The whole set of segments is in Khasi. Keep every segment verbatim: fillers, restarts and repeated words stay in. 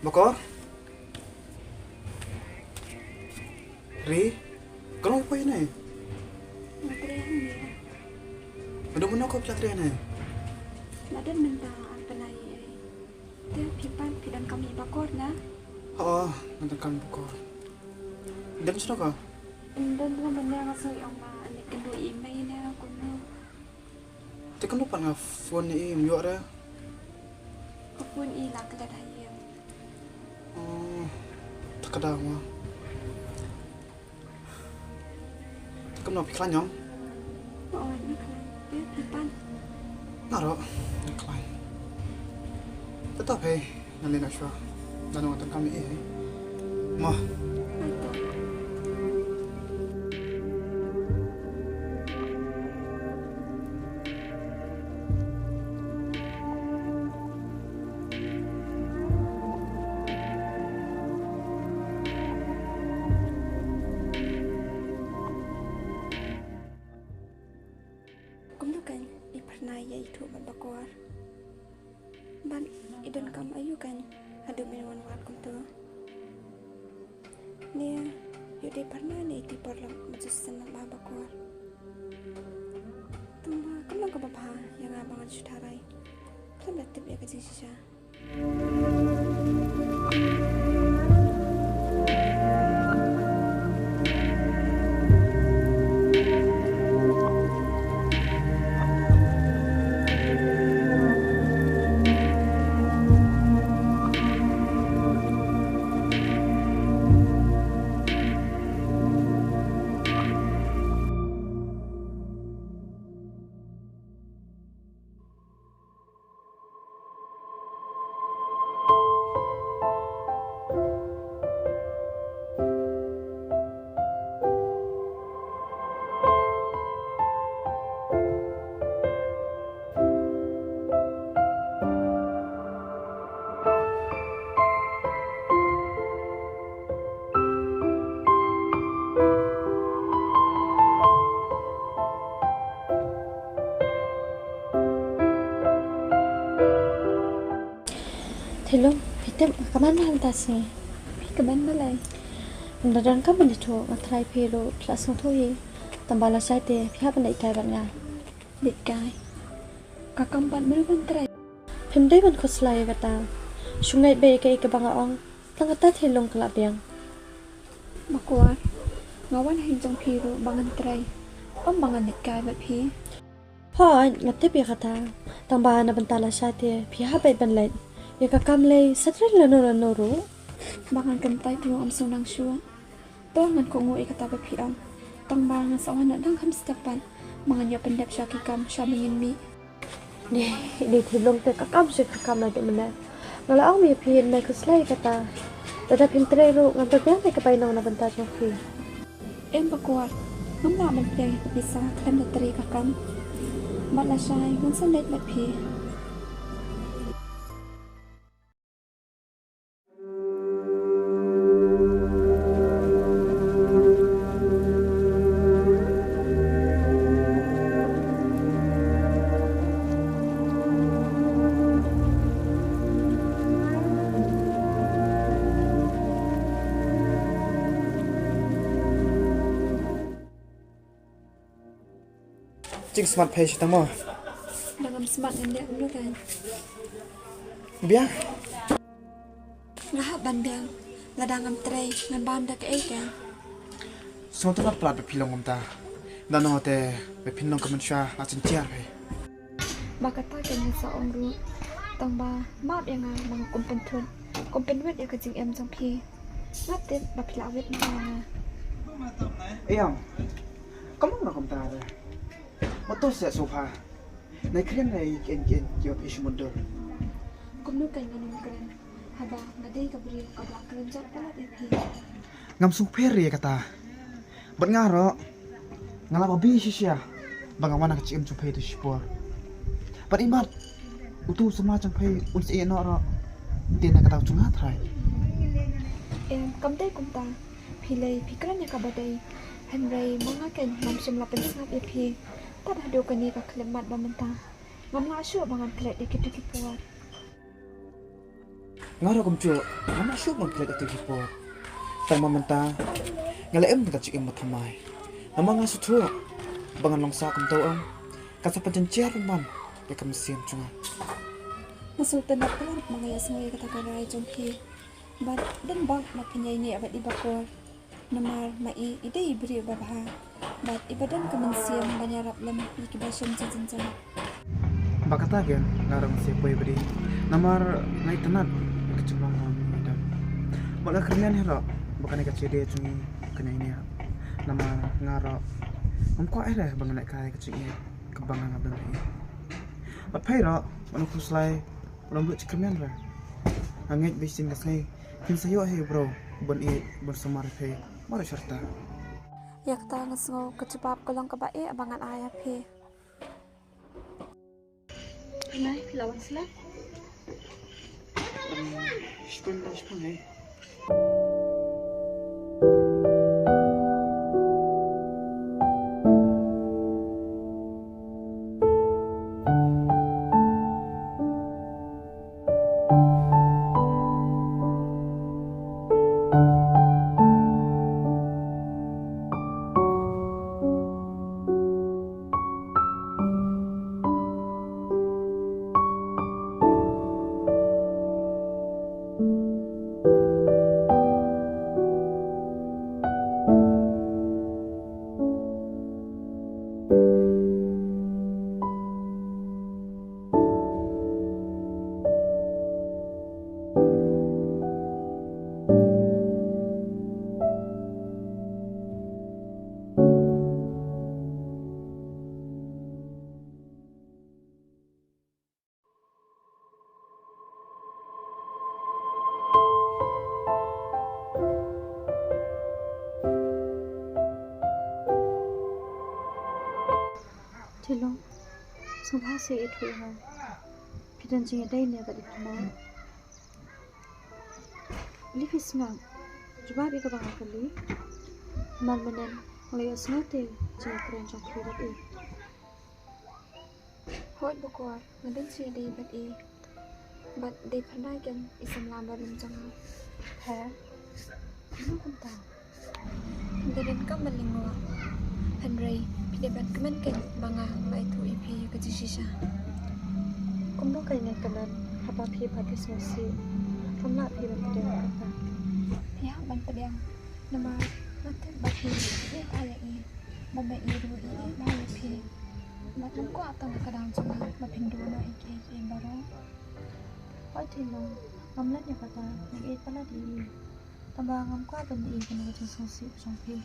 Bakor? Ri? Kano poi ne? Nga trei hangne. Aduh, mano ko pla trei ne? Nga don mynta ar pynai ei. Te phi pat phi donkam ïa i Bakor na? Oh, nga donkam Bakor. Don shuh ka? Don ruh mynne nga sngew ong ma ani kynduh i mei ne kumno. Te kano pat nga phone ïa i, ym ïoh re. Ka phone i la klet ha ïing. Oh, te ka daw ma. Te kumno, phi khlaiñ ym? Oi, nga khlaiñ. Phi, phi pat? Nga ruh nga khlaiñ. Te to phi. Ngan leit noh shuwa. Ngan ong tang kam ïa i. Mo. Kumno kan i pyrnai ïa i thuh bad Bakor. Bad i donkam aïu kan haduh ban wan wad kumto. Ne ïoh dei pyrnai ne i tip paralok bad shisien na ba Bakor. Tangba kumno kaba bha ïa nga ba ngan shu tharai. Khlem da tip ïa ka jingshisha. Thilung, phi tip nga kmen bha mynta sngi. Phi kmen balei? Nga da donkam ban ïathuh, nga tharai phi ruh phi la sngewthuh hi. Tangba lashai te phi hap ban leit kai bad nga. Leit kai? Ka kam bad mano ban trei? Phim dei ban khuslai ïa kata. Shu ngeit beit ïa kaei kaba nga ong. Tang kata Thilung ka la biang. Bakor, nga wan ha ïing jong phi ruh ba ngan trei, ym ba ngan leit kai bad phi. Hooid, nga tip ïa kata. Tangba na bynta lashai te phi hap beit ban leit. Ïa ka kam lei sa trei lano lano ruh. Ba ngan kyntait ruh ym sngewdang shuh. To ngan kohnguh ïa kata ba phi ong. Tangba ngan sa wan noh dang kham step pat. Ba ngan ïoh pyndep sha ki kam sha ba ngin mih. Dei, dei Thilung te ka kam shi ka kam lagi mynne. Nga la ong ïa phi, ym khuslai ïa kata. Lada phim trei ruh ngan pynbiang ïa ka bainong na bynta jong phi. Em Bakor, ngam lah ban pdiang ïa ka pisa khlem da trei ka kam. Bad lashai ngan sa leit bad phi. Jingsmat phi shi tang mo? Lada ngam smat ngan leh kumno kan? Biang. Nga hap ban biang. Lada ngam trei ngan bam da kaei kan? Sngewtynnat palat ba phi long kumta. Nangno te ba phin long ka mynshuwa la jynjar phi. Ba kata kan nga sa ong ruh. Tangba map ïa nga ba nga kum pynthut, kum pynwit ïa ka jingim jong phi. Nga tip ba phi la wit noh ïa nga. Ïam, kam long kumta de. Matu seh sopha. Nai kren nai kren kren kiba phi shu mutdur. Kumno kan ngan ym kren haba nga dei ka briew kaba la kren jot palat ïa phi. Ngam sngewpher ïa kata. Bad nga ruh nga la babe shisha ba nga wan ha ka jingim jong phi tu shipor. Bad imat utu u samla jong phi un sa ïeh noh ruh. Te na kata u jong nga trai. Em, kam dei kumta. Phi lei phi kren ïa kaba dei. Hynrei ma nga kan ngam shym la pynsngap ïa phi. Tad haduh kane ka khyllipmat ba mynta ngam lah shuh ba ngan klet ïa kito ki por. Nga ruh kumjuh, nga mut shuh ban klet ïa kito ki por. Tang ma mynta nga la im da ka jingim ba thymmai. Namar nga sngewthuh ba ngan long sah kumto em, kan sa pynjynjar bymman ïa ka mynsiem jong nga. Nga sngewtynnat palat ba nga ïohsngew ïa kata ka rai jong phi. Bad don bok ma pynïaineh bad i Bakor. Namar ma i i dei i briew babha bad iba don ka mynsiem ban ïarap lem ïa kiba shem jingïaseng. Ba kata kein nga ruh nga sngewpoi ba dei. Namar nga itynnad ïa ka jinglong ba me i don. Bad nga kyrmen hi ruh ba kane ka jingïadei jong ngi kan ïaineh. Namar nga ruh ngam kwah hi ruh ba ngan lehkai ïa ka jingïeit kaba nga nga don hi. Bad phi ruh, bad nga khuslai, bad nga buh jingkyrmen ruh. Nga ngeit ba shisien ka sngi phin sa ïoh hi u briew ban ïeit ban sumar ïa phi baroh shirta. Ïa kata nga sngew ka jubab ka long kaba eh ba ngan ai ha phi. Nai, phi la wan slap? Shipang, shipang, eh. Thilong, sngewbha seh ïathuh ïa nga. Phi don jingïadei ne bad i Phanai? Lei phi sngap, jubab ïa kaba nga kylli. Namar mynnin nga la ïohsngew te jingïakren jong phi bad i. Hooid Bakor, nga don jingïadei bad i. Bad dei Phanai kein i samla barim jong nga. He? Kumno kumta? Nga donkam ban lyngngoh. Hynrei phi dei ban kmen kein ba nga la ïathuh ïa phi ïa ka jingshisha. Kumno ka ïeng kmen haba phi pat phi sngewsih? Kam lah phi ban pdiang kata? Phi hap ban pdiang. Namar nga tip ba phi ïeit bha ïa i. Ba me i ruh i ïeit bha ïa phi. Bad ngam kwah tang ka dang jong nga ba phin duh noh ïa kiei kiei baroh. Hooid Thilong, ngam len ïa kata, nga ïeit palat ïa i. Tangba ngam kwah ban ïohi ïa kane ka jingsngewsih ka jong phi.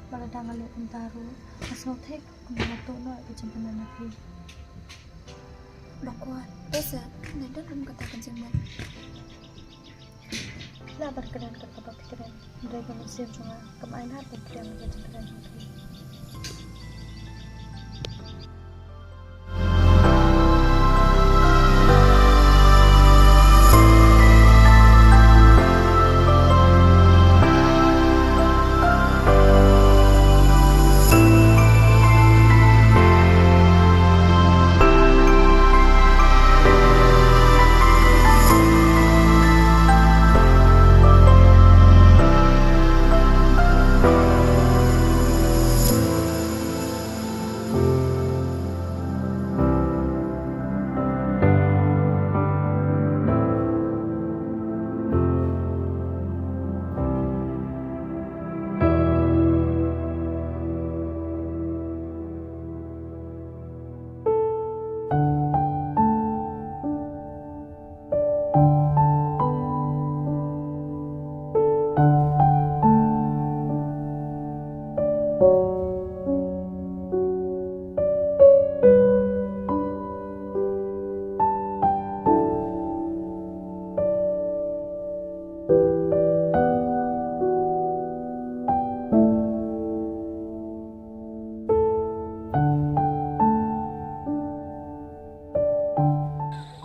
Bad lada nga leh kumta ruh, nga sngew thik kumba nga tuh noh ïa ka jingkmen na phi. Bakor, te sa, nai don ruh kata ka jingmut. Phi lah ban kren kat kaba phi kren, hynrei ka mynsiem jong nga kam ailad ban pdiang ïa ka jingkren jong phi.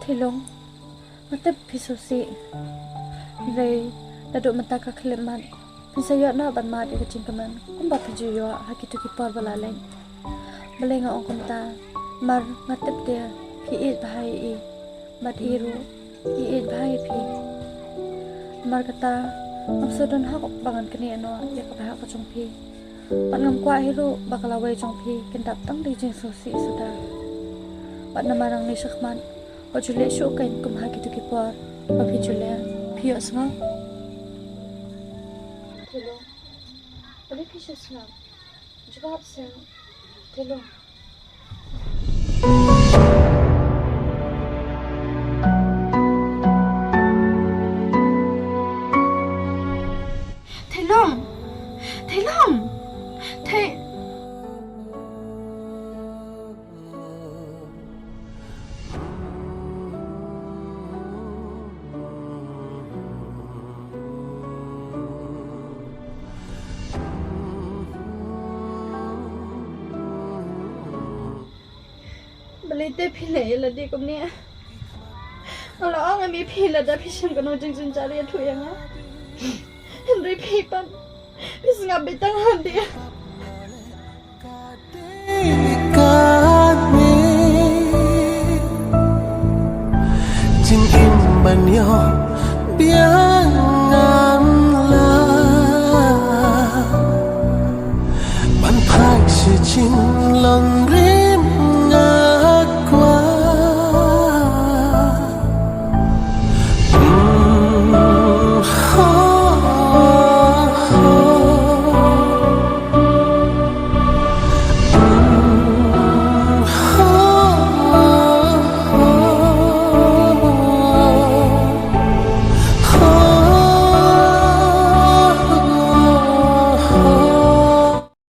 Thilong, nga tip phi sngewsih. Hynrei naduh mynta ka khyllipmat phin sa ïoh noh ban mad ïa ka jingkmen kumba phi ju ïoh ha kito ki por ba la leit. Balei nga ong kumta? Namar nga tip te phi ïeit bha ïa i, bad i ruh i ïeit bha ïa phi. Namar kata, ngam sngewdon hok ba ngan knieh noh ïa ka bhah ka jong phi. Bad ngam kwah hi ruh ba ka lawei jong phi kan dap tang da ka jingsngewsih suda. Bad namar nangne shakhmat, wat ju leh shuh kein kum ha kito ki por ba phi ju leh. Phi ïohsngew? Thilo, balei phi shu sngap? Jubab seh. Thilo. Thailung. Thailung. Thai Balei te phi leh ïa lade kumne? Nga la ong ïa phi lada phi shem kano jingjynjar ïathuh ïa nga. Hynrei phi pat phi sngap beit tang hadien. Jingim ban ïoh biang ngan la ban phai sha jinglong ri.